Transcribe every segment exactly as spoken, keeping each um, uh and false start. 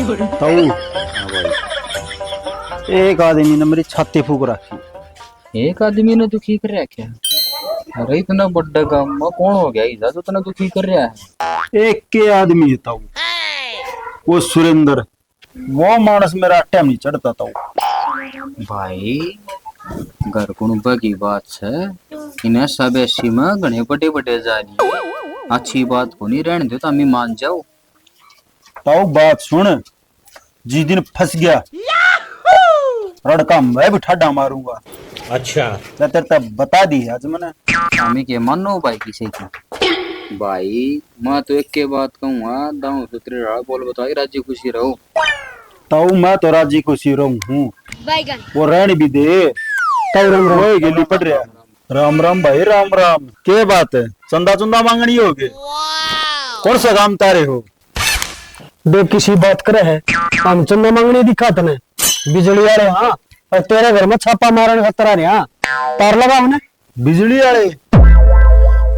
ताऊ, हाँ भाई। एक आदमी ने मेरी छाती फूक रखी। एक आदमी ने दुखी कर रखा? अरे, इतना बड़ा गांव में कौन हो गया इधर जो इतना दुखी कर रहा है? एक के आदमी है ताऊ, वो सुरेंद्र। वो मानस मेरा टाइम नहीं चढ़ता ताऊ। भाई, घर कुणबा की बात है, इन्हें सब ऐसी में घणे बड़े बड़े जा रही है। अच्छी बात को नहीं रहने दो, तो हम ही मान जाओ। ताऊ, बात सुन, जिस दिन फंस गया, रड़का मैं भी ठाडा मारूंगा। अच्छा। मैं तेरे तक बता दी आज मैंने। स्वामी के मानो भाई किसी की। भाई, मैं तो एक के बात कहूँगा, दाऊ सुतरे रहा, बोल बताओ, राजी खुशी रहो। ताऊ, मैं तो राजी खुशी रहूं हूँ। वो रहन भी दे। ताऊ, राम राम। ओए, गेली पड़ रहा। राम राम भाई, राम राम। के बात है, चंदा चुंदा मांगनी होगे? कौन सा काम तारे हो? देख, किसी बात करे है, हम चंदा मांगने दिखा तने। बिजली वाले, हाँ, और तेरे घर में छापा मारने खातर आ रहे हैं। तार लगा हमने। बिजली वाले?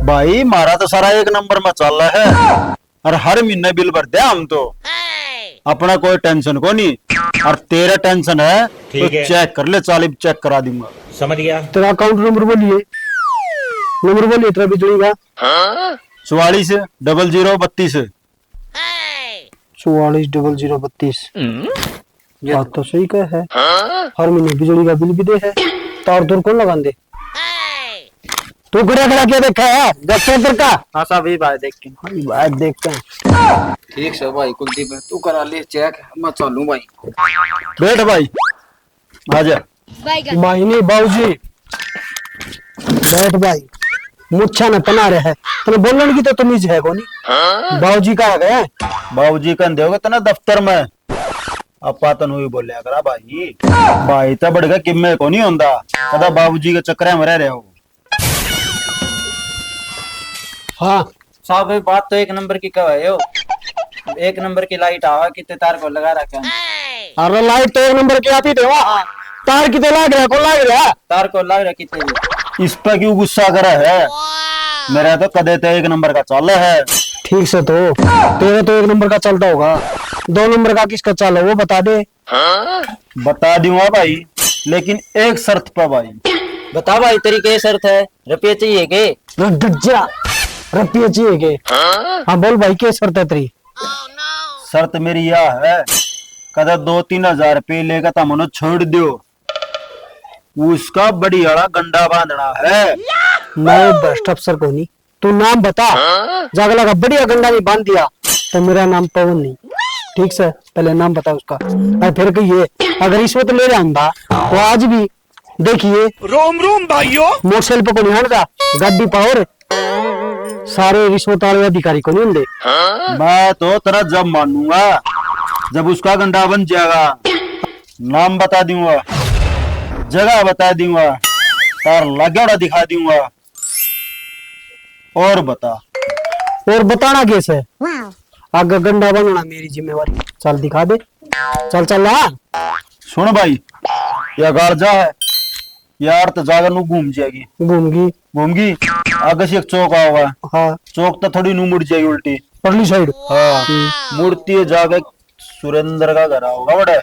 भाई, मारा तो सारा एक नंबर में चल रहा है, और हर महीने बिल भर दे हम तो। अपना कोई टेंशन को नहीं, और तेरा टेंशन है तो ठीक है। चेक कर ले, चाली चेक करा दूंगा। समझ गया। तेरा अकाउंट नंबर बोलिए, नंबर बोलिए तेरा बिजली का। चौवालीस डबल जीरो बत्तीस। चौवालीस डबल जीरो बत्तीस। बात तो सही कह है। हर महीने बिजली का बिल भी दे है। तार तूर कौन लगांदे? तू खड़ा खड़ा क्या देखा है? दस सौ का। हाँ साहब, ये भाई देख के। हाँ, ये भाई देख के। ठीक से भाई कुलदीप, तू करा ले चेक, मैं चलूं भाई। बैठ भाई, आजा। भाई नहीं, बाबूजी। बैठ भाई। मुच्छा न तना रहे। तने बोलने की तो तमीज है कोनी। बाबूजी का आ गया। बाबूजी कह दोगे तना दफ्तर में। आपा तन हुई बोल्या करा भाई। भाई तो बढ़ गया, किम्मे को नहीं होंदा। कदा बाबूजी के चक्कर में रह रहे हो। हाँ। साहब, ये बात तो एक नंबर की कह रहे हो। एक नंबर की लाइट आवा, कितने तार को लगा रखा है। अरे, लाइट तो एक नंबर की आती देवा। तार कितने लाग रहा, कौन लाग रहा? तार को लाग रहा कितने भी। इस पे क्यों गुस्सा करा है? मेरा तो कदे तो एक नंबर का चाल है। ठीक से तो, तेरा तो एक नंबर का चलता होगा। दो नंबर का किसका चाल है, वो बता दे। बता दूंगा भाई, लेकिन एक शर्त पे भाई। बता भाई, तेरी क्या शर्त है? रुपये चाहिए के? रुक जा, रुपये चाहिए के? हाँ, बोल भाई, क्या शर्त है तेरी? शर्त मेरी यह है, कदा दो तीन हजार रुपये लेकर तुम उन्हें छोड़ दो, उसका बड़ी आला गंडा बांधना है। मैं भ्रष्ट अफसर कोनी, तू नाम बता। जागला का बढ़िया गंडा नहीं बांध दिया तो मेरा नाम पवन नहीं। ठीक से, पहले नाम बता उसका। और फिर कहिए, अगर रिश्वत ले रहा हूं तो आज भी देखिए, रोम रोम भाइयों। मोटरसाइकिल पे कोनी आंदा, गाड़ी पावर। सारे रिश्वत वाले अधिकारी को नहीं होंदे। मैं तो तेरा जब मानूंगा, जब उसका गंडा बन जाएगा। नाम बता दूंगा, जगह बता दूंगा, तार लागेड़ा दिखा दूंगा। और बता। और बताना कैसे? आगे गंडा बनना मेरी जिम्मेवारी। चल दिखा दे। चल, चल रहा। सुन भाई, या गाड़ जा है, यार तो जाकर नू घूम जाएगी। घूमगी। घूमगी। आगे से एक चौक आओगा। हाँ। चौक तो थोड़ी नू मुड़ जाएगी उल्टी। परली साइड। हाँ। हम्म। मुड़ती है जाके सुरेंद्र का घर आओगा बड़े।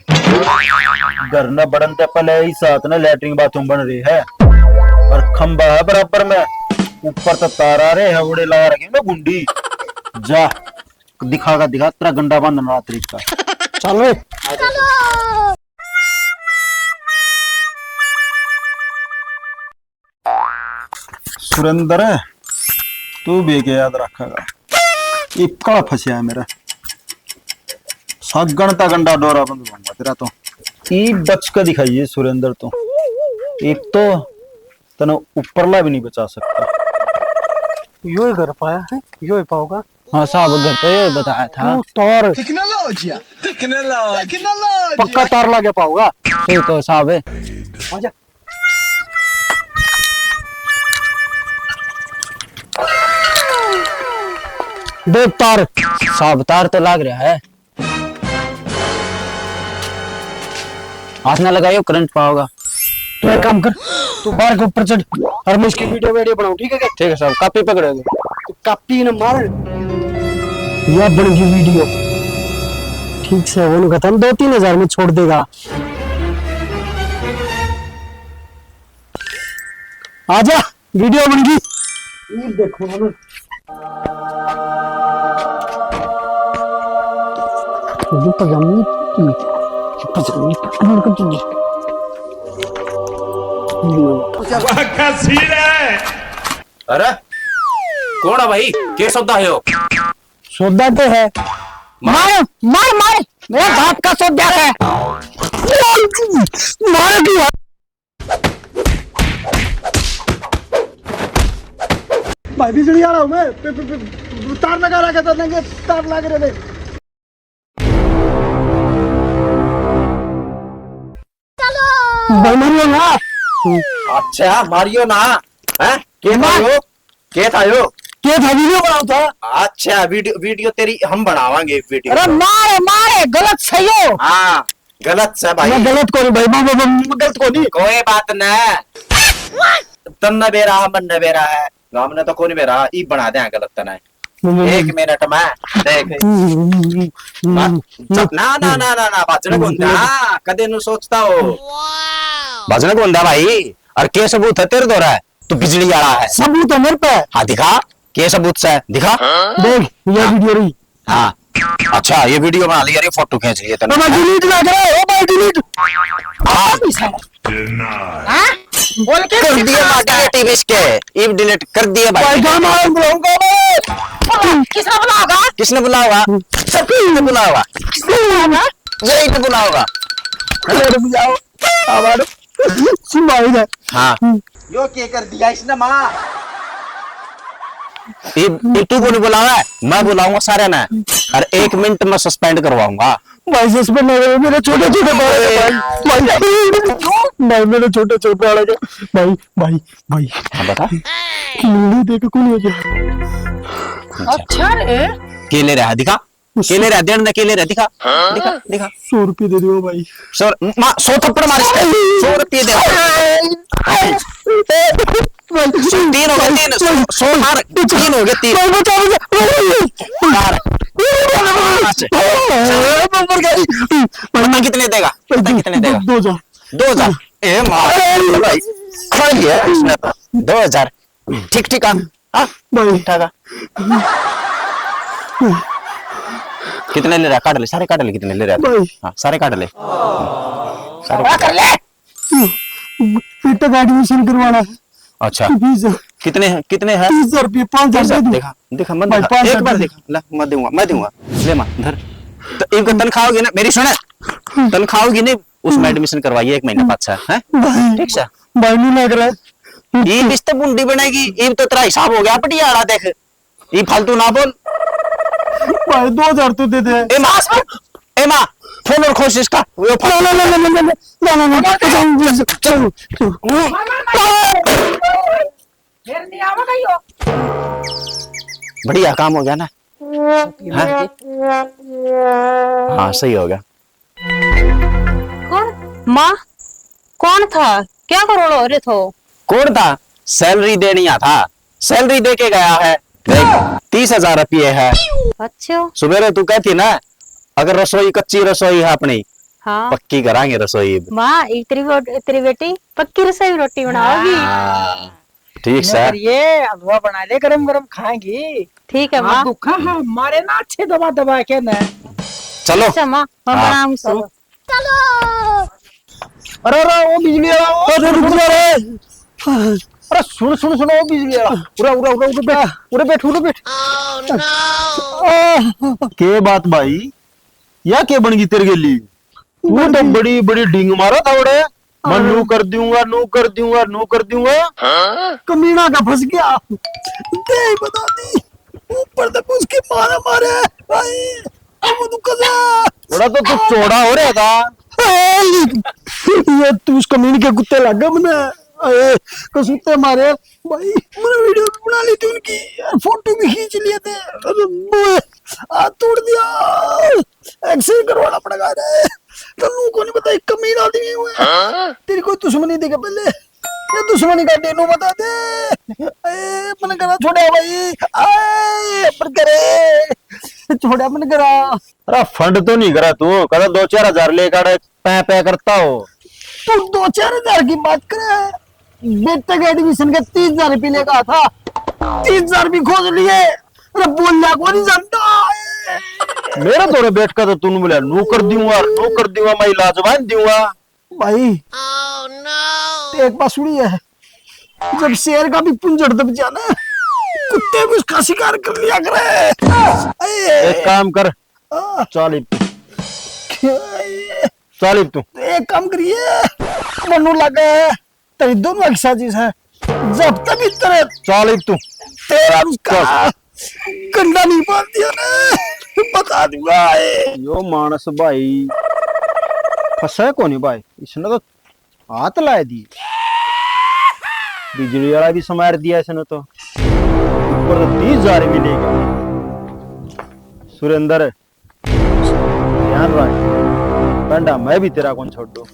घर न बड़न ते पहले ही साथ न लैट्रिन बाथरूम बन रही है और खंबा है बराबर में, ऊपर तो तार आ रहे हैं, उड़े लगा रखे ना गुंडी। जा दिखा का दिखा तेरा गंडा बांधना रात का। चल रे। सुरेंद्र, तू भी के याद रखेगा, इक्का फंसया है मेरा। सागण ता गंडा डोरा बंद होऊंगा तेरा तो। ई बच के दिखाइए सुरेंद्र तो। एक तो तने ऊपरला भी नहीं बचा सकता। यो ही घर पाया है, यो ही पाओगा। हाँ साहब, घर तो ये बताया था। तू तार। Technology, technology, technology. पक्का तार लागे पाओगा। सही तो साहब है। आजा। देख तार। साहब, तार तो लाग रहा है। हाथ ना लगाइयो, करंट पाओगा। तू एक काम कर, तू बार के ऊपर चढ़ और मैं इसकी वीडियो, वीडियो बनाऊं, ठीक है क्या? ठीक है साहब, कॉपी पकड़ोगे? तू कॉपी ना मार। या बन गई वीडियो। ठीक से होने का था, दो तीन हजार में छोड़ देगा। आजा, वीडियो बन गई। ये देखो ना। ये पजामी, पजामी, पजामी। वाह, क्या सीन है। अरे, कौन है भाई? के सौदा है यो? सौदा तो है। मार। मार, मार, मार। मेरा बाप का सौदा है। मार भी। भाई, बिजली वाला हूँ मैं। पे, पे, पे, तार लगा रखा था, नंगे तार लग रहे थे। भाई, मारियो ना। अच्छा, मारियो ना। हैं? के था यो? के था यो? के था, वीडियो बनाओ था। अच्छा, वीडियो, वीडियो तेरी हम बनावांगे, वीडियो। अरे मारे, मारे, गलत सही हो। हाँ, गलत से भाई। मैं गलत कोनी भाई, मैं, मैं, मैं गलत कोनी। कोई बात ना। तन्ने बेरा है, मन्ने बेरा है, गाम ने तो कोनी बेरा, ई बना दे गलत तने। हम्म। एक मिनट में देख। हम्म, हम्म, हम्म, हम्म। ना, ना, ना, ना, ना, बाजने को हम्म। हाँ, कदे नु सोचता हो। बाजने को भाई, और के सबूत है तेरे धोरा? तू बिजली वाला है। सबूत है मेरे पे। हाँ, दिखा, के सबूत से दिखा। देख, ये हाँ। वीडियो रही। हाँ, अच्छा, ये वीडियो बना ली यार, ये फोटो खींच लिए तने। तो मैं डिलीट ना करे, ओ भाई, डिलीट। हाँ। हाँ? बोल के कर दिए कितना बात है? डिलीट इसके, इब डिलीट कर दिए भाई। भाई, गाना और बुलाऊंगा मैं। किसने बुलाओगा? किसने बुलाओगा? सभी ने बुलाओगा। किसने बुलाओगा? यही तो बुलाओगा। अरे रुक जाओ। आवाज सुनाई दे। हाँ। यो के कर दिया इसने माँ? ये, ये तू को नहीं बुलावा है, मैं बुलाऊंगा सारे ने। और एक मिनट में सस्पेंड करवाऊंगा। भाई, सस्पेंड ना करो, मेरे छोटे छोटे बालक है भाई। भाई, भाई, मेरे छोटे छोटे बालक है। भाई, भाई, भाई। हाँ, बता। कीड़े देख कौन हो गया? अच्छा रे। के ले रहा है, दिखा। के ले रहा है, देन दे, के ले रहा है, दिखा। दिखा, दिखा। सौ रुपये दे दो भाई। सौ, माँ, सौ थप्पड़ मार इसके। सौ रुपये दे। भाई, तीन हो गए, तीन। सौ, सौ मार, तीन हो गए, तीन। भाई, बचा, बचा। चार। पाँच। बता कितने देगा? बता कितने देगा? दो, दो हजार। दो हजार। ए मार भाई, खा लिया इसने तो। दो हजार। ठीक, ठीक आ। हाँ? भाई। ठीक ठाक आ। कितने ले रहा? काट ले, सारे काट ले, कितने ले रहा? भाई। हाँ, सारे काट ले। सारे काट ले। बेटे का एडमिशन करवाना है। अच्छा। फीस। कितने हैं, कितने हैं? तीस हजार रुपये, पाँच हजार दे दूँ। दिखा, दिखा, मत भाई, दिखा। पाँच हजार एक बार दे। दिखा, ला, मैं दूंगा, मैं दूंगा। ले माँ, धर। तो इनका तनख्वाह होगी ना, मेरी सुने, तनख्वाह होगी नहीं, उसमें एडमिशन करवाइए एक महीने पाछा, हैं? भाई, ठीक सा? भाई, नहीं लग रहा है। ये बिस्ते बुंडी बनेगी, इब तो तेरा हिसाब हो गया पटियाला, देख। ये फालतू ना बोल। भाई, दो हजार तो दे दे। ए माँ, ए माँ, फोन और खोस इसका। वो फोन। ना, ना, ना। फिर नहीं आवेगा यो। बढ़िया काम हो गया ना? हाँ? हाँ, सही हो गया। कौन? माँ, कौन था? क्या करोड़ हो रहे थो? कौन था? सैलरी देनी आ था, सैलरी दे के गया है। देख, तीस हजार रुपये है। अच्छा। सुबेरे तू कहती ना, अगर रसोई, कच्ची रसोई है अपनी, हाँ। पक्की करांगे रसोई। माँ, एक तेरी वो, तेरी बेटी पक्की रसोई रोटी बनाओगी। हाँ। ठीक सै। ये हलवा बना ले, गरम गरम खाएंगी। ठीक है, माँ। दुखा है, मारे ना अच्छे दबा दबा के ना। चलो। अच्छा, माँ, मैं हाँ। बनाऊँ सो। चलो। अरे, अरे, ओ बिजली वाला, ओ, अरे, रुक जा रे। अरे, सुन, सुन, सुन, ओ बिजली वाला। उरे, उरे, उरे, उरे बैठ, उरे बैठ, उरे बैठ। के बात भाई, या के बन गई तेरे गेली? तू तो बड़ी, बड़ी डींग मारा था उड़े। मैं हाँ। नू कर दूंगा, नू कर दूंगा, नू कर दूंगा। हाँ? कमीना का फंस गया। दे बता दी। ऊपर तक उसके मारे मारे। भाई, अब तू कजा। थोड़ा तो तू चौड़ा हो रहा था। ये तू उस कमीन के कुत्ते लग गए मने। अरे, कसूते मारे। भाई, मैंने वीडियो भी बना ली थी उनकी। यार, फोटो भी खींच लिए थे। अरे, ओए, हाथ तोड़ दिया। एक्सरे करवाना पड़ेगा रे। तन्नू को नहीं पता, एक कमीन आदमी हुए। हाँ? तेरी कोई दुश्मनी देखे पहले। ये दुश्मनी का डेनू बता दे। ए, मन करा छोड़ा भाई। आए, पर करे। छोड़ा मन करा। अरे फंड तो नहीं करा तू, कदा दो चार हजार लेकर पै पै करता हो। तू दो चार हजार की बात करे, बेटे के एडमिशन के तीस हजार रुपये लेकर था, तीस हजार भी खोज लिए। अरे बोलना को नहीं जानता। मेरा थोड़े बैठ का तो तूने बोला नू कर दूंगा, नू कर दूंगा, मैं इलाज बांध दूंगा। भाई, एक बात सुनी है, जब शेर का भी पुंजड़ दब जाना, कुत्ते भी उसका शिकार कर लिया करे। ए, एक काम कर, आ, चाल इब, क्या ये? चाल इब तू। एक काम करिए, मनु लगा है, तेरी दोनों की साजिश है। जब तक इस तरह चाल इब तू। तेरा उसका गंडा नहीं बांध दिया ना, बता दूंगा। ए। यो मानस भाई फंसा कोनी भाई, इसने तो हाथ लाए दिए। बिजली वाला भी समार दिया इसने तो। ऊपर तो तीस हजार भी लेगा। सुरेंद्र, ध्यान रख, गंडा मैं भी तेरा कौन छोड़ दूं।